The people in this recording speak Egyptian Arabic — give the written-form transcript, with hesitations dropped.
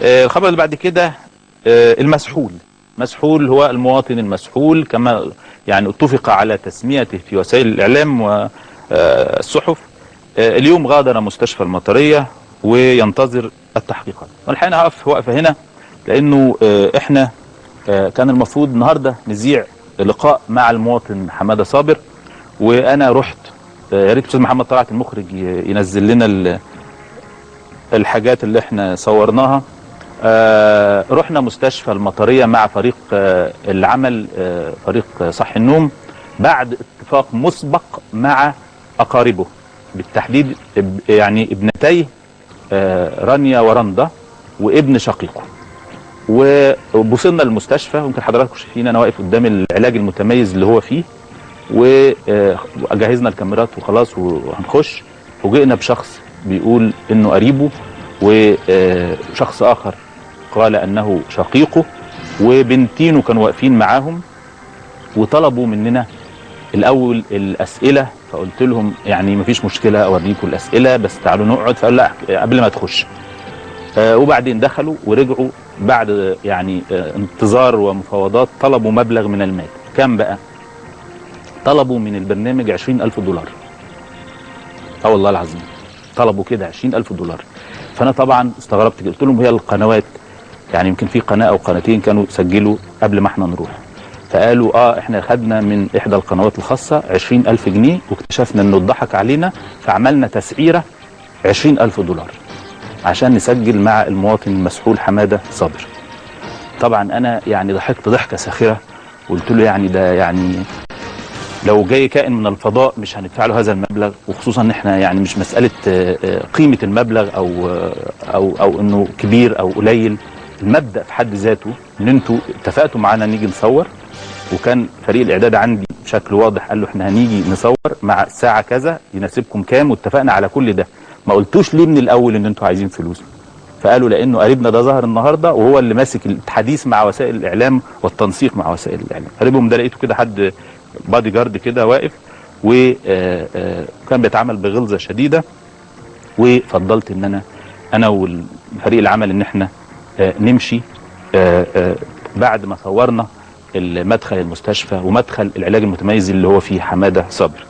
الخبر اللي بعد كده المسحول. مسحول هو المواطن المسحول كما يعني اتفق على تسميته في وسائل الإعلام والصحف. اليوم غادر مستشفى المطرية وينتظر التحقيقات. والحقيقة أنا هقف وقفة هنا لأنه إحنا كان المفروض النهاردة نذيع لقاء مع المواطن حمادة صابر، وأنا رحت، يا ريت أستاذ محمد طلعت المخرج ينزل لنا الحاجات اللي إحنا صورناها. رحنا مستشفى المطرية مع فريق العمل، فريق صح النوم، بعد اتفاق مسبق مع أقاربه بالتحديد، يعني ابنتيه رانيا ورندا وابن شقيقه. ووصلنا المستشفى، ويمكن حضراتكم شايفين انا واقف قدام العلاج المتميز اللي هو فيه، وجهزنا الكاميرات وخلاص وهنخش. فوجئنا بشخص بيقول انه قريبه، وشخص اخر قال انه شقيقه، وبنتينه كانوا واقفين معاهم، وطلبوا مننا الاول الاسئلة. فقلت لهم يعني مفيش مشكلة اوريكم الاسئلة، بس تعالوا نقعد. فقالوا لا قبل ما تخش. وبعدين دخلوا ورجعوا بعد يعني انتظار ومفاوضات، طلبوا مبلغ من المال. كام بقى؟ طلبوا من البرنامج 20,000 دولار. والله العظيم طلبوا كده 20,000 دولار. فانا طبعا استغربت، قلت لهم هي القنوات يعني يمكن في قناة او قناتين كانوا سجلوا قبل ما احنا نروح. فقالوا احنا خدنا من احدى القنوات الخاصة 20,000 جنيه، واكتشفنا انه اتضحك علينا، فعملنا تسعيره 20,000 دولار عشان نسجل مع المواطن المسحول حمادة صابر. طبعا انا يعني ضحكت ضحكه ساخرة، وقلت له يعني ده يعني لو جاي كائن من الفضاء مش هندفع له هذا المبلغ، وخصوصا ان احنا يعني مش مسالة قيمة المبلغ او او او انه كبير او قليل، المبدا في حد ذاته ان انتوا اتفقتوا معانا نيجي نصور، وكان فريق الاعداد عندي بشكل واضح قال له احنا هنيجي نصور مع الساعة كذا، يناسبكم كام، واتفقنا على كل ده. ما قلتوش ليه من الاول ان انتوا عايزين فلوس؟ فقالوا لانه قريبنا ده ظهر النهارده وهو اللي ماسك الحديث مع وسائل الاعلام والتنسيق مع وسائل الاعلام. قريبهم ده لقيته كده حد بادي جارد كده واقف، وكان بيتعامل بغلظه شديدة. وفضلت ان انا والفريق العمل ان احنا نمشي بعد ما صورنا المدخل المستشفى ومدخل العلاج المتميز اللي هو فيه حمادة صابر.